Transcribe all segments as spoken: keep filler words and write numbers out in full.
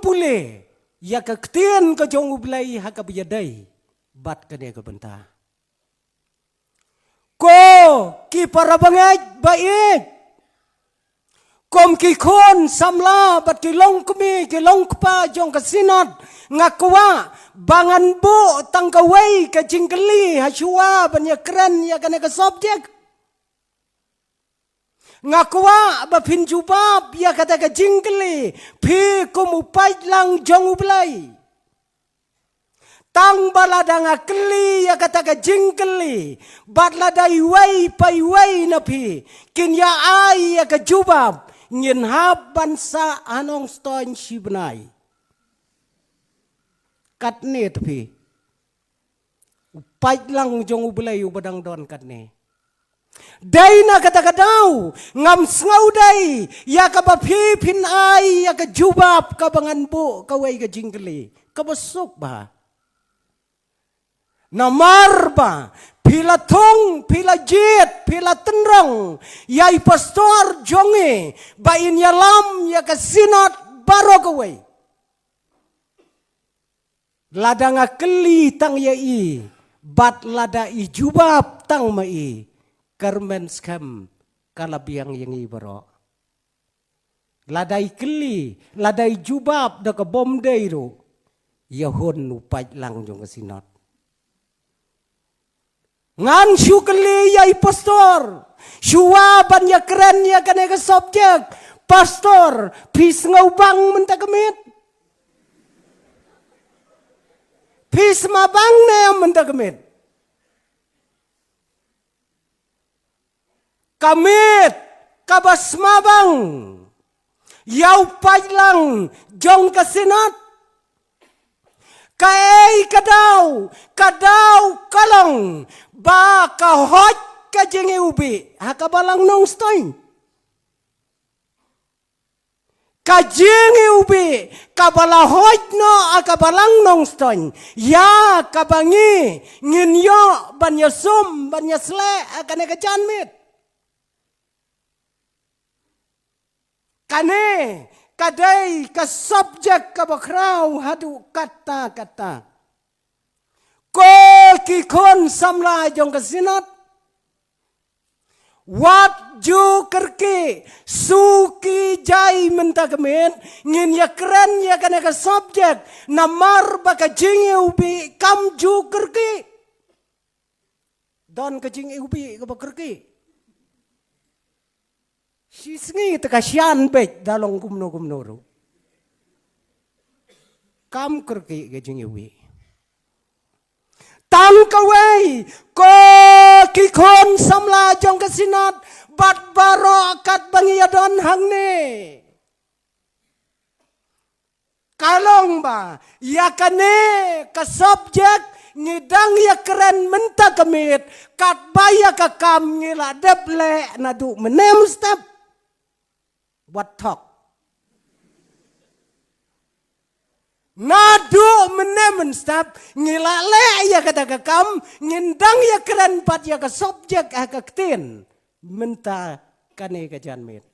pule ïa ka ktien ka jong U Blei ha kaba ïadei bad kane ka bynta. Ko ki para bangeit ba ïeit, kum ki khun samla bad ki longkmie ki longkpa jong ka Synod, nga kwah ba ngan buh tang kawei ka jingkylli ha shuwa ban ïakren ïa kane ka subject. Nga kwah ba phin jubab ïa kata ka jingkylli, phi kum u paidlang jong U Blei. Tang ba lada nga kylli ïa kata ka jingkylli, bad lada iwei pa iwei na phi kin ïa ai ïa ka jubab, ngin hap ban sah ha Nongstoiñ shi bnai. Katne te phi, u paidlang jong U Blei uba dang don katne. Dei na kata ka daw ngam sngewdei ïa kaba phi phin ai ïa ka jubab kaba ngan buh kawei ka jingkylli kaba suk bha. Namar ba phi la thung, phi la jied, phi la tynrong ïa i pastor jong ngi ba in ïalam ïa ka Synod baroh kawei. Lada nga kylli tang ïa i, bad lada i jubab tang ma i, kyrmen skhem ka la biang ïa ngi baroh. Lada i kylli, lada i jubab da ka bym dei ruh, ïa hun u paidlang jong ka Synod. Ngan shu kylli ïa i pastor, shuwa ban ïakren ïa kane ka subject. Pastor, phi sngewbang mynta ka miet? Phi sma bang ne em mynta ka miet? Ka miet kaba sma bang ïa u paidlang jong ka Synod. Kaei ka daw, ka daw ka long ba ka hoi ka jingiwbih ha ka Balang Nongstoiñ. Ka jingiwbih kaba la hoi noh ha ka Balang Nongstoiñ, ïa kaba ngi ngin ïoh ban ïasum ban ïasleh ha kane ka janmiet. Kane ka dei ka subject kaba khraw haduh katta katta. Ko ki khun samla jong ka Synod, wat ju kyrkieh, suki jai mynta ka miet, ngin ïakren ïa kane ka subject, namar ba ka jingiwbih kam ju kyrkieh. Don ka jingiwbih kaba kyrkieh? Shisngi te ka shian beit da long kumno kumno ruh. Kam kyrkieh ka jingiwbih. Tang kawei, ko ki khun samla jong ka Synod, bad baroh katba ngi ïadon hangne. Ka long ba ïa kane ka subject ngi dang ïakren mynta ka miet, katba ïa ka kam ngi la dep leh naduh mynne mynstep. Wat thok. Naduh mynne mynstep ngi la leh ïa kata ka kam, ngin dang ïakren pat ïa ka subject ha ka ktien mynta kane ka janmiet.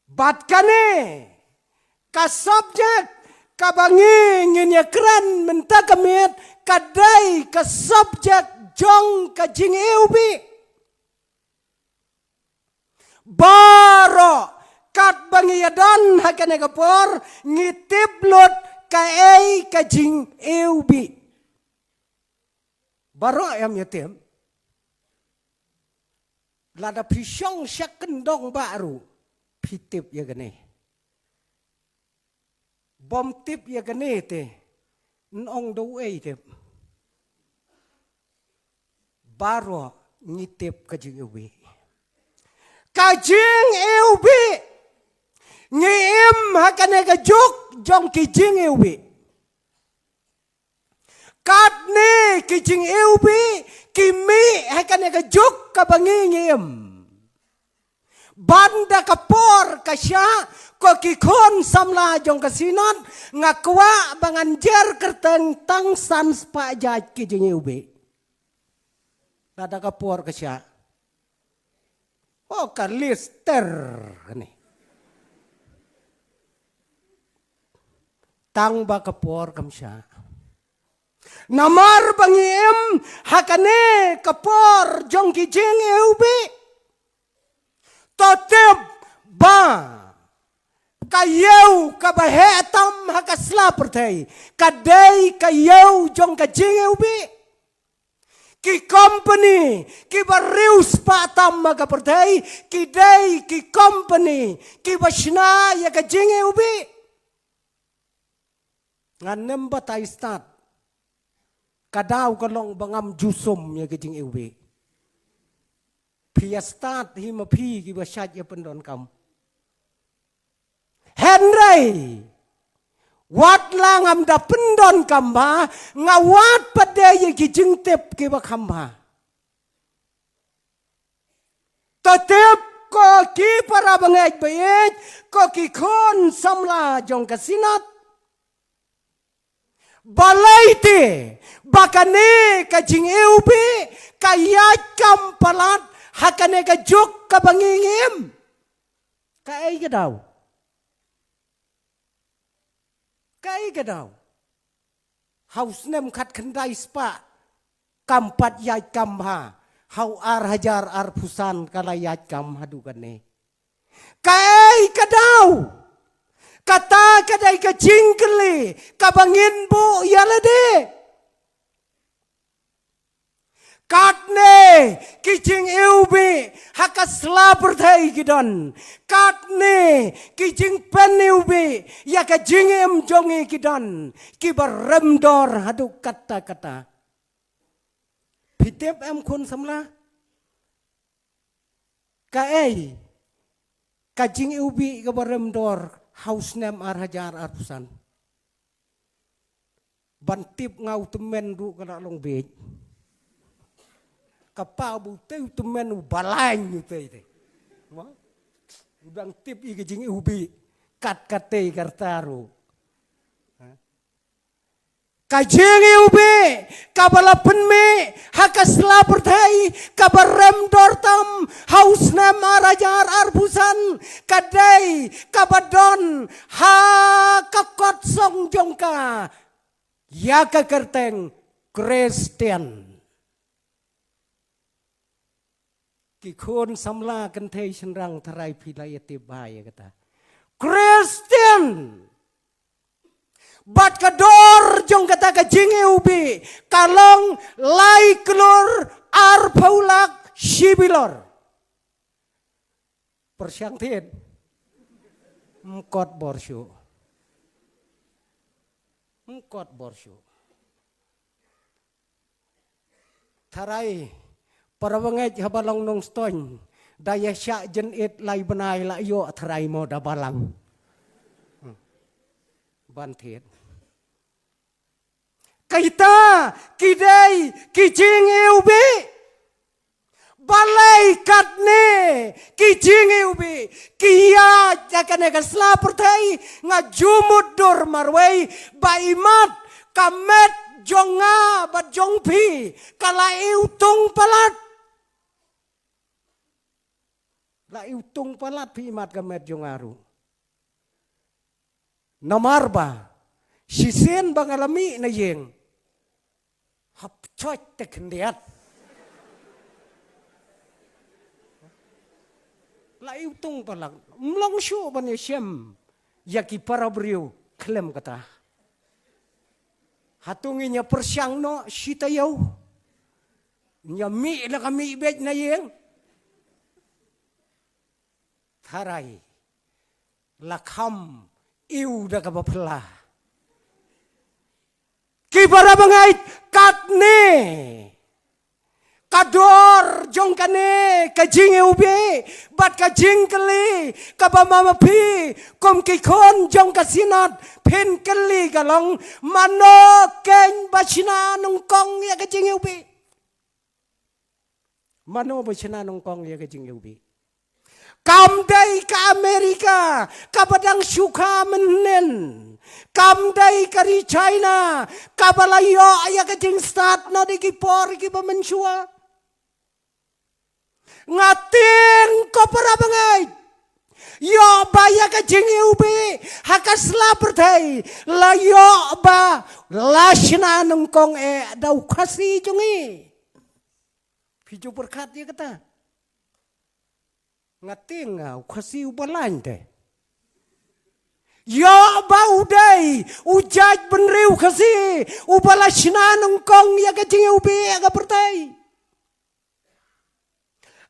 Bad kane ka subject kaba ngi ngin ïakren mynta ka miet, ka dei ka subject jong ka jingiwbih. Baroh katba ngi ïadon ha kane ka por, ngi tip lut kaei ka jingiwbih. Baroh em ïa tip. Lada phi shong sha kyndong bah ruh phi tip ïa kane. Bym tip ïa kane te, nong da uei tip. Baroh ngi tip ka jingiwbih. Ka jingiwbih. Ngi im ha kane ka juk jong ki jingiwbih. Katne ki jingiwbih ki mih ha kane ka juk kaba ngi ngi im. Bad da ka por ka shah, ko ki khun samla jong ka Synod, nga kwah ba ngan jer kyrteng tang san spah jait ki jingiwbih. Lada ka por ka shah. Oh, ka list ter ne. Tang ba ka por kam shah. Namar ba ngi im ha kane ka por jong ki jingiwbih. To tip ba ka ïew kaba heh tam ha ka sla pyrthei ka dei ka ïew jong ka jingiwbih. Ki company kiba riewspah tam ha ka pyrthei ki dei ki company kiba shna ïa ka jingiwbih. Ngan nym batai stad. Ka daw ka long ba ngam ju sum ïa ka jingiwbih. Phi ïa stad hi ma phi kiba shait ïa pyndonkam. Hynrei wat la ngam da pyndonkam bha, nga wad pat de ïa ki jingtip kiba kham bha. To tip ko ki para bangeit baieit, ko ki khun samla jong ka Synod. Balei te ba kane ka jingiwbih ka ïaid kam palat ha kane ka juk kaba ngi im? Kaei ka daw? Kaei ka daw? Ha u snem khatkhyndai spah kam pat ïaid kam bha. Ha u ar hajar arphew san ka la ïaid kam haduh kane. Kaei ka daw? Kata ka dei ka jingkylli kaba ngin buh ïa lade. Katne ki jingiwbih ha ka sla pyrthei ki don. Katne ki jingpyniwbih ïa ka jingim jong ngi ki don, kiba rem dor haduh katta katta. Phi tip em khun samla? Kaei ka jingiwbih kaba rem dor ha u snem ar hajar arphew san? Ban tip nga u tymmen ruh ka la long bieit. Ka pa bu tei u tymmen u balain u tei te. Mo? U dang tip ïa ka jingiwbih kat kat tei ka rta ruh. Ha? Ka jingiwbih kaba la pynmih ha ka sla pyrthei kaba rem dor tam ha u snem ar hajar arphew san ka dei kaba don ha ka kot song jong ka ïa ka kyrteng Khristan. Ki khun samla kynthei shynrang, tharai phi la ïa tip bha ïa kata. Khristan. Bad ka dor jong kata ka jingiwbih ka long lai klur arphew lak shi bilor. Pyrshang thied. Mkot bor shuh. Mkot bor shuh. Tharai para bangeit haba long Nongstoiñ da ïa shah jynit lai bnai la ïoh tharai mo da balang. Ban thied. Kaita ki dei ki jingiwbih. Balei katne ki jingiwbih ki ïaid ha kane ka sla pyrthei? Nga ju mutdur marwei ba imat ka met jong nga bad jong phi ka la iwtung palat. La iwtung palat phi imat ka met jong nga ruh. Namar ba shisien ba nga la mih na ïing, hap choit te khyndiat. La iwtung palat, mlong shuh ban ïashem ïa ki para briew khlem kata. Hato ngin ïa pyrshang noh shi taïew? Ngin ïa mih la ka mih beit na ïing. Tharai la kham ïw da kaba phylla. Ki para bangeit, katne ka dor jong kane ka jingiwbih bad ka jingkylli kaba ma ma phi kum ki khun jong ka Synod phin kylli ka long, mano keiñ ba shna nyngkong ïa ka jingiwbih? Mano ba shna nyngkong ïa ka jingiwbih? Kam dei ka America kaba dang shu kha mynhynnin. Kam dei ka ri China kaba la ïoh ïa ka jingstad na dei ki por kiba mynshuwa. Nga tieng ko para bangeit. Ïoh ba ïa ka jingiwbih ha ka sla pyrthei la ïoh ba la shna nyngkong eh da u Khasi jong ngi. Phi ju pyrkhat ïa kata? Nga tieng nga u Khasi uba lain te. Ïoh ba u dei u jaitbynriew Khasi uba la shna nyngkong ïa ka jingiwbih ha ka pyrthei.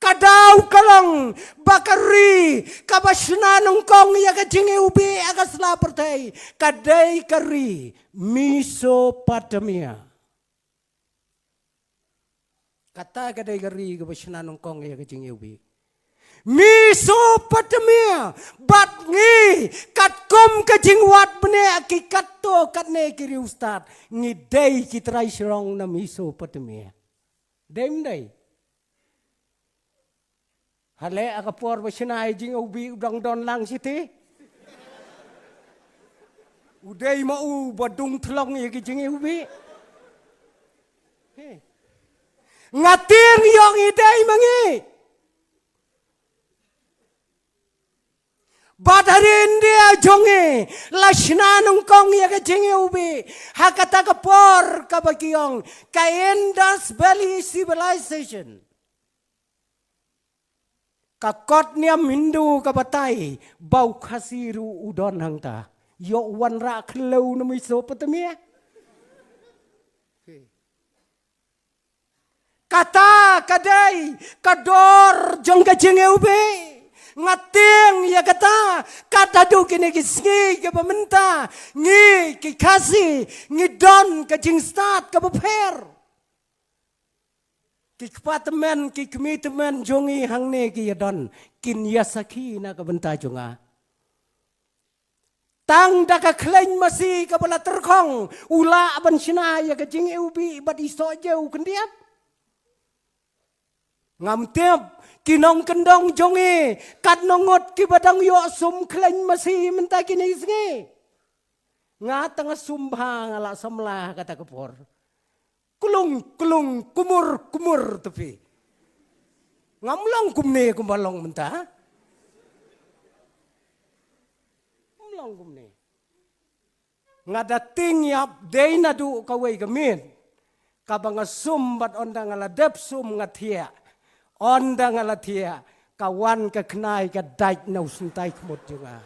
Ka daw ka long ba ka ri kaba shna nyngkong ïa ka jingiwbih ha ka sla pyrthei ka dei ka ri Mesopotamia. Kata ka dei ka ri kaba shna nyngkong ïa ka jingiwbih. Mesopotamia, bad ngi katkum ka jingwad bniah ki katto katne ki riewstad, ngi dei ki trai shrong na Mesopotamia. Dei ym dei? Hale ha ka por ba shna ïa ka jingiwbih u dang don lang shiti. U dei ma u ba dung thlong ïa ka jingiwbih. He. Nga tieng ïoh ngi dei ma ngi. Bad ha ri India jong ngi la shna nyngkong ïa ka jingiwbih ha kata ka por kaba ki ong ka Indus Valley Civilization. Ka kot niam Hindu ka batai ba u Khasi ruh u don hangta. Ïoh wanrah khlem na Mesopotamia. Kata ka dei ka dor jong ka jingiwbih. Nga tieng ïa kata, kat haduh kine ki sngi kiba mynta ngi ki Khasi ngi don ka jingstad kaba pher. Ki kpa tymmen, ki kmie tymmen jong ngi hangne ki ïa don, kin ïa sakhi na ka bynta jong nga. Tang da ka khleiñ masi kaba la tyrkhong u lah ban shna ïa ka jingiwbih bad i soh jew khyndiat. Ngam tip ki nongkyndong jong ngi katno ngut kiba dang ïoh sum khleiñ masi mynta kine ki sngi. Nga tang nga sum bha nga la samla kata ka por. Klung klung kumur kumur te phi. Ngam long kumne kumba long mynta. Ngam long kumne. Nga da tieng ïap dei naduh kawei ka miet kaba nga sum bad ynda nga la dep sum nga thiah. Ynda nga la thiah ka wan ka khnai ka dait na u syntai khmut jong nga.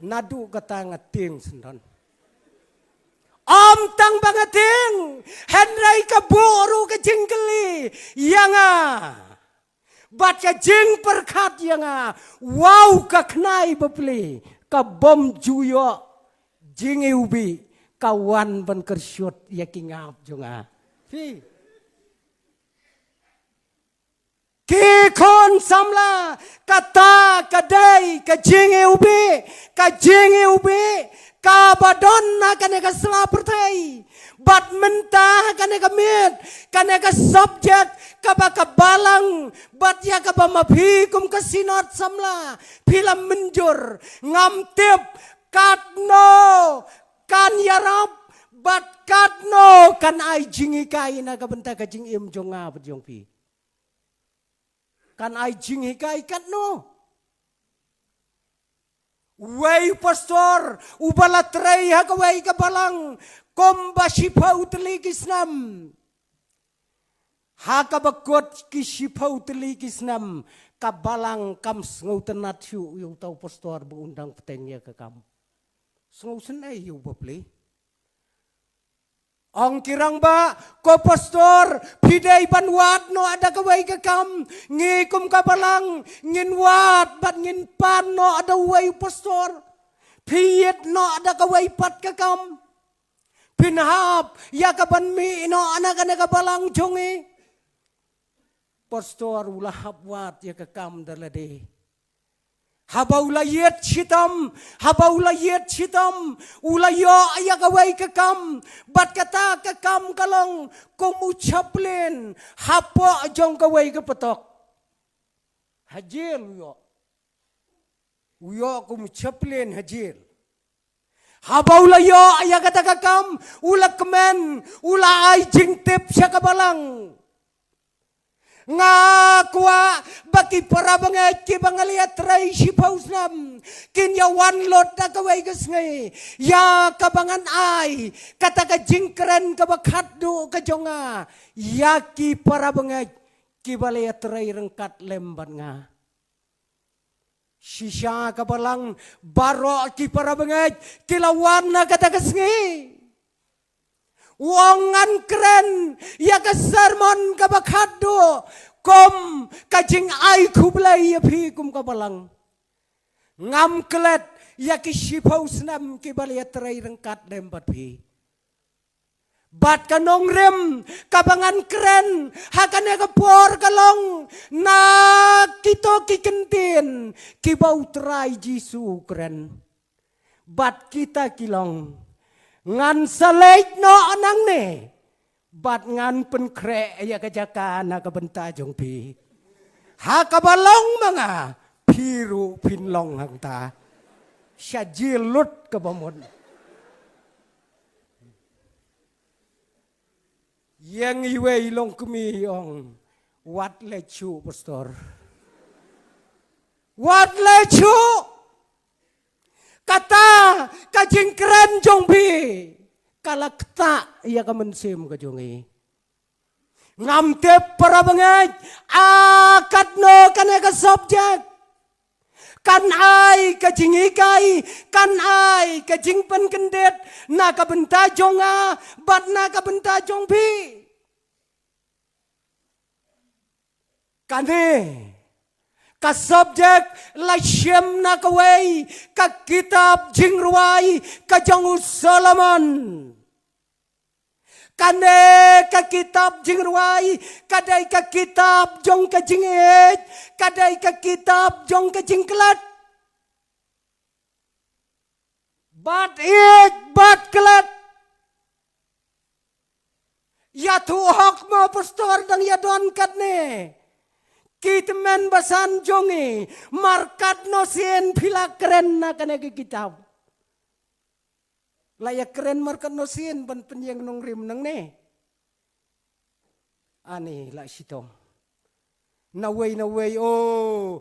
Naduh kata nga tieng syndon. Ym tang ba nga tieng, hynrei ka buh ruh ka jingkylli ïa nga bad ka jingpyrkhat ïa nga, wow ka khnai bapli kabym ju ïoh jingiwbih ka wan ban kyrshut ïa ki ngap jong nga. Phi. Ki khun samla, kata ka dei ka jingiwbih, ka jingiwbih kaba don ha kane ka sla pyrthei. Bad mynta ha kane ka miet, kane ka subject kaba ka balang bad ïa kaba ma phi kum ka synod samla phi la mynjur, ngam tip katno kan ïarap bad katno kan ai jinghikai na ka bynta ka jingim jong nga bad jong phi. Kan ai jinghikai katno? Uwei u pastor uba la trei ha kawei ka balang kumba shiphew tylli ki snem. Ha kaba kut ki shiphew tylli ki snem ka balang kam sngewtynnat shuh ïa uta u pastor ba un dang bteng ïa ka kam. Sngewsynei ïa u bapli. Ong ki rangbah, ko pastor, phi dei ban wad noh da kawei ka kam, ngi kum ka balang ngin wad bad ngin pan noh da uwei u pastor. Phi ïit noh da kawei pat ka kam. Phin hap ïa ka ban mih noh na kane ka balang jong ngi. Pastor u la hap wad ïa ka kam da lade. Haba u la ïit shitom, haba u la ïit shitom, u la ïoh ïa kawei ka kam, bad kata ka kam ka long kum u chaplain hapoh jong kawei ka patok. Ha jel u ïoh. U ïoh kum u chaplain ha jel. Haba u la ïoh ïa kata ka kam, u la kmen, u la ai jingtip sha ka balang. Nga kwah ba Ki para bangeit kiba nga la ïatrei shiphew snem, kin ïa wan lut da kawei ka sngi ïa kaba ngan ai kata ka jingkren kaba khatduh ka jong nga ïa ki para bangeit kiba la ïatrei ryngkat lem bad nga. Shisha ka balang, baroh ki para bangeit ki la wan na kata ka sngi. U ong, ngan kren ïa ka sermon kaba khatduh kum ka jingai khublei ïa phi kum ka balang. Ngam klet ïa ki shiphew snem kiba la ïatrei ryngkat lem bad phi. Bad ka nongrim kaba ngan kren ha kane ka por ka long na kito ki kyntien kiba U Trai Jisu u kren. Bad kita ki long, ngan sa leit noh nangne bad ngan pynkhreh ïa ka jaka na ka bynta jong phi. Ha kaba long ma nga, phi ruh phin long hangta. Sha jia lut kaba mut. Ïeng iwei i longkmie i ong, wat leit shuh, Pastor. Wat leit shuh. Kata ka jingkren jong phi ka la ktah ïa ka mynsiem ka jong ngi. Ngam tip para bangeit, a katno kane ka subject kan ai ka jinghikai, kan ai ka jingpynkyndit na ka bynta jong nga bad na ka bynta jong phi. Kane ka subject la shim na kawei ka kitab jingrwai ka jong u Solomon. Kane ka kitab jingrwai ka dei ka kitab jong ka jingïeit, ka dei ka kitab jong ka jingklet. Bad ïeit bad klet. Ïathuh hok mo, Pastor, dang ïa don katne ki tymmen basan jong ngi, markatno sien phi la kren na kane ka kitab. La ïa kren markatno sien ban pynïeng nongrim nangne. Ani la shitom. Nawei nawei, oh.